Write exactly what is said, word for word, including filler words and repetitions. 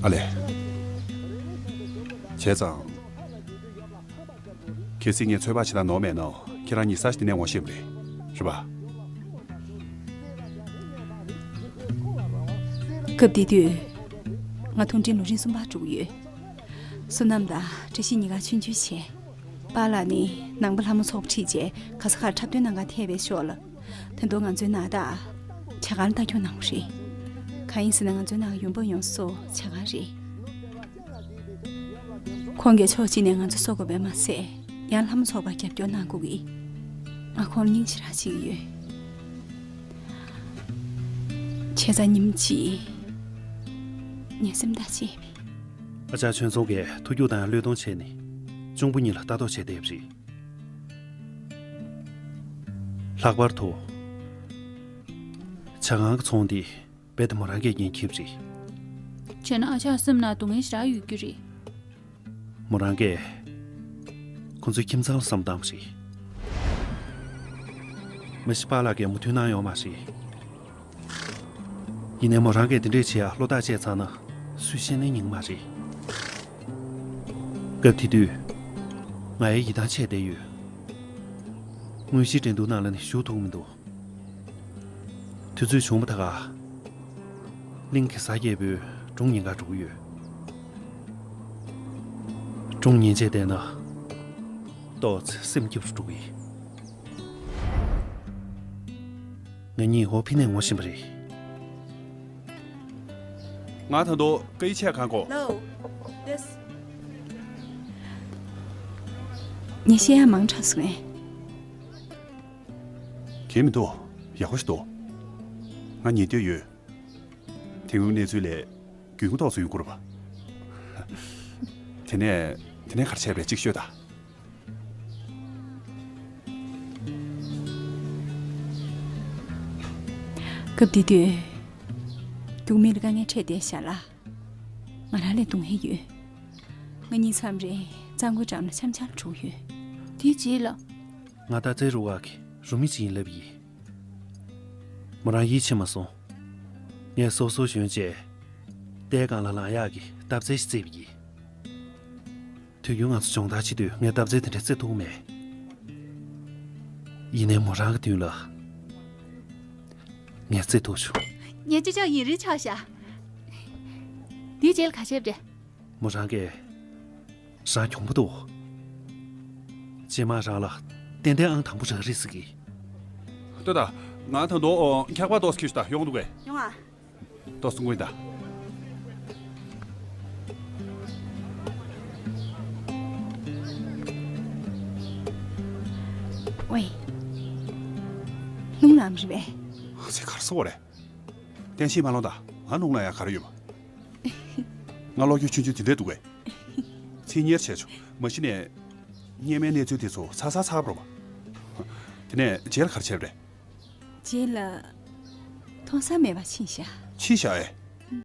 ཨ་ལས། བྱས་ཙང་། གལ་སྲིད་ངས་ཚོད་དཔག་བྱེད་སྟངས་ནོར་མེད་ན་ཁྱེད་རང་གཉིས་ས་གཞི་འདི་ནས་འོང་ཤེས་པ་རེད། རེད་པ། སྐབས་དེ་དུས། ང་ཐུང་ཀྲིན་ལུང་རིང་གསུམ་པར་འགྲོ་གི་ཡོད། བསོད་ནམས་དང་བཀྲ་ཤིས་གཉིས་ཀ་ཆུང་ཆུང་བྱས། པཱ་ལགས་ནི་ནང་པ་ལྷ་མོ་ཚོགས་པ་ཁྲིད་བྱས་ག་ས་གར་འཁྲབ་སྟོན་གནང་གར་ཐད་པའི་ཤོག་ལ། ད་དུང་ང་ཚོའི་ནང་བདག་ཇ་གར་ལྟ་སྐྱོང་གནང་བ་རེད། གང་ཡིན་ཟེར་ན་ང་ཚོའི་ནང་ཡོང་འབབ་ཡོངས་སུ་ཇ་གར་རེད། ཁོང་གིས་ཕྱོགས་གཅིག་ནས་ང་ཚོ་གསོ་དགོས་པས་མ་ཟད། ཡང་ལྷ་མོ་ཚོགས་པར་རྒྱབ་སྐྱོར་གནང་དགོས་ཀྱི། ང་ཁོང་ལ་སྙིང་ཞེ་དྲག་བྱེད་ཀྱི་ཡོད། བྱས་ཙང་ཉིན་གཅིག་ངས་སེམས་ཐག་བཅད་པས། ཨ་ཅག་ཆོས་འཛོམས་ཀྱིས་ཐུགས་རྒྱུགས་དང་བློས་གཏོང་བྱས་ནས། གཅུང་པོ་གཉིས་ལ་ལྟ་རྟོག་བྱས་བསྡད་པ་རེད། ལྷག་པར་དུ། ཇ་ཁང་གི་ཚོང་འདི་རྦད་དེ་མོ་རང་གིས་འགན་འཁྱེར་བ་རེད། བྱས་ན་ཨ་ཅག་སེམས་ནང་སྡུག་བསྔལ་ཞེ་དྲག་ཡོད་རྒྱུ་རེད། མོ་རང་གིས་ཁོ་ཚོའི་ཁྱིམ་ཚང་ལ་བསམ་བཏང་བ་རེད། མ་གཞི་པཱ་ལགས་ཀྱིས་མོ་མཐུན་གནང་ཡོད་མ་རེད། ཡིན་ནའི་མོ་རང་གིས་དེ་འདྲས་བྱེད་ཡ་བློ་ཐག་བཅད་ཚར་ན་སུས་བཤད་ནའི་ཉན་གི་མ་རེད། སྐབས་དེ་དུས་ང་ཡང་ཡིད་ཐང་ཆད་བསྡད་ཡོད། དངོས་གཞིའི་འགྲན་བསྡུར་ནང་ལ་ནི་ཞུགས་ཐུབ་ཀྱི་མི་འདུག་དུས་ཚོད་བྱུང་བ་ད་ག། གླིང་གེ་སར་རྒྱལ་པོའི་སྒྲུང་ཉན་གར་འགྲོ་གི་ཡོད། སྒྲུང་ཉན་བྱས་བསྡད་ན། ཏོག་ཙམ་སེམས་སྐྱིད་པོ་འགྲོ་གི་ཡིན། ང་གཉིས་ཧོ་ཕི་ནས་ངོ་ཤེས་པ་རེད། ང་ད་དུང་ཀ་ཡི་ཆས་གང་གོ། Hello. This. ངས་བཤད་ཡ་མང་དྲགས་སོང་ངས། གལ་མི་འདུག་ཡག་པོ་ཞིག་འདུག་ང་ཉན་འདོད་ཡོད། དེ་སྔོན་གནས་ཚུལ་ལས་རྒྱུས་མངའ་ཏོག་ཙམ་ཡོང་གི་རེད་པ། དེ་ནས་དེ་ནས་ག་རེ་བྱས་པ་རེད། གཅིག་ཤོད་དང་། སྐབས་དེ་དུས། རྒྱུགས་མེད་ལ་དཀའ་ངལ་འཕྲད་བསྡད་ཤག་ལ། ང་རང་ལས་སྡུག་བསྔལ་ཡོད། ང་གཉིས་མཚམས་རེ་གཙང་པོའི་འགྲམ་ལ་འཆམ་འཆམ་འགྲོ་ཡོད། དེའི་རྗེས་ལ། ང་རྟ་རྩལ་རུ་ཁག་གི་རུ་མི་ཅིག་ཡིན་ལབ་ཡིན། མོ་རང་ཡིད་ཆེས་མ་སོང་། ངས་སོ་སོ་ཞོན་བྱས། རྟའི་སྒང་ལ་ལངས་ཡག་གི་རྟ་རྩལ་ཞིག་རྩེས་པ་ཡིན། དུས་རྒྱུན་ང་ཚོ་སྦྱོང་བརྡར་བྱེད་དུས་ངས་རྟ་རྩལ་དེ་འདྲ་རྩེ་ཐུབ་ཀྱི་མེད། ཡིན་ནའི་མོ་རང་གི་མདུན་ལ་ངས་རྩེ་ཐུབ་བྱུང་། ངས་ཅི་ལྕོགས་ཡིན་རེ་ཆགས་ཤག་དེའི་རྗེས་ལ་ག་བྱས་པ་རེད། མོ་རང་གིས། རང་གྱོང་པོ་འདུག་རྗེས་མ་རང་ལ་ཏན་ཏན་ཨང་དང་པོ་རག་རེད་ཟེར་གི། ལྟོས་དང་། ང་ད་དུང་འཁྱག་པ་ཏོག་ཙམ་ཁྱེར་ཞིག་དང་ཡོང་འདུག་གས། ཡོང་ཨ། ཏོག་ཙམ་སྐུ་ཡིན་ད། ཝེ། རླུང་ལངས་རེད་པས། ཨ་ཙི་གར་སོང་བ་རེད། བསྟན་ཤེས་མ་ལོང་ད། ང་རླུང་ལངས་ཡ་ག་རེ་ཡོད་པ། ང་བློ་འགྱོད་ཆུང་ཆུང་དེ་འདྲས་འདུག་གས། ཚིག་གཉེར་བྱས་ཆོག་མ་གཞི་ནས། སྔོན་མའི་གནས་ཚུལ་དེ་ཚོ་ཚར་ཚར་ཚར་བ་རེད་པ། དེ་ནས་རྗེས་ལ་ག་རེ་བྱས་པ་རེད། རྗེས་ལ། མཐོང་ས་མེད་པ་ཕྱིན་ཤག་ཕྱིན་ཤག་ཨེ།